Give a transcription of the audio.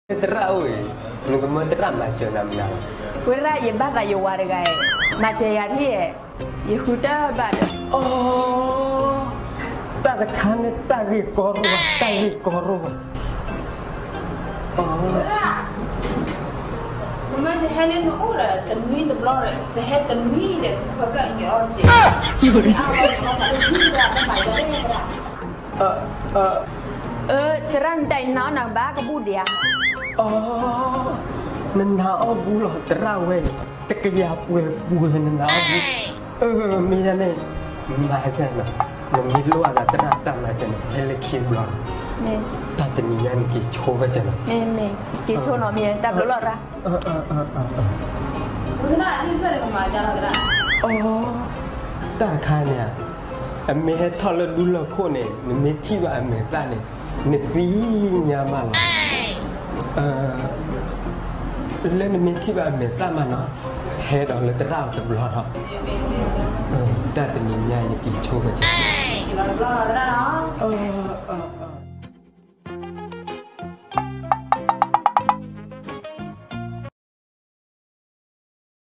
သရၣ်အိၣ်အံၤ, နကမၢသရၣ်မၤစၢၤနၤမနုၤလဲၣ်. ဝဲဒၣ်ယဘၣ်သးယဝၤတဂၤအံၤ, မၤစၢၤယၤထံၣ်, ယဃုတၢ်ဘၣ်ဒီး. အိ, တၢ်တခါန့ၣ် တၢ်ဂ့ၢ်ကီရိၣ်ဘၣ်, တၢ်ဂ့ၢ်ကီရိၣ်ဘၣ်. အိ, မ့ၢ်ယဟဲလၢနအိၣ်ဒီး တနွံတဘျီဒီး ယဟဲတနွံဒီး ဖဲဖျၢၣ်က့ၤအီၣ်တက့ၢ်. အဝဲသရၣ်, သရၣ်နတၢ်အံၤနၤအီၣ်နၤဘၣ်ကဘူၣ်ဒံးဧါ. အိ, နနၤအီၣ်ဘူၣ်လီၤ သရၣ်ဝဲ, တကယၤပှဲၤပှဲၤနနၤအီၣ်ဘူၣ်. အၢ မ့ၢ်ဒ်န့ၣ်, မၤစၢၤနၤ, နမ့ၢ်လိၣ်အသးသရၣ်တၢ်မၤစၢၤန့ၣ် ဟဲလၢခံတဘျီလီၤ. တၢ်တနံၤညါနက့ၤဆိကစၢ်လီၤ. မ့ၢ်, မ့ၢ်, က့ၤဆိနီၤမ့ၢ်, တၢ်ဘျုးလီၤရၣ်. အိ, တၢ်တခါန့ၣ်, အမ့ၢ်ဟဲထီၣ်လၢဒူလၢၢ်ခိၣ်န့ၣ် နမ့ၢ်ထံၣ်ဘၣ်အမဲာ်သၣ်န့ၣ် နသ့ၣ်ညါမးလီၤ. လၢနမ့ၢ်ထံၣ်ဘၣ်အမဲာ်သၣ်မးနီၤ, ဟဲဒီးလၢသရၣ်အအိၣ်တဘျီဒီး, တၢ်တနံၤညါနက့ၤဆိကစၢ်. အိ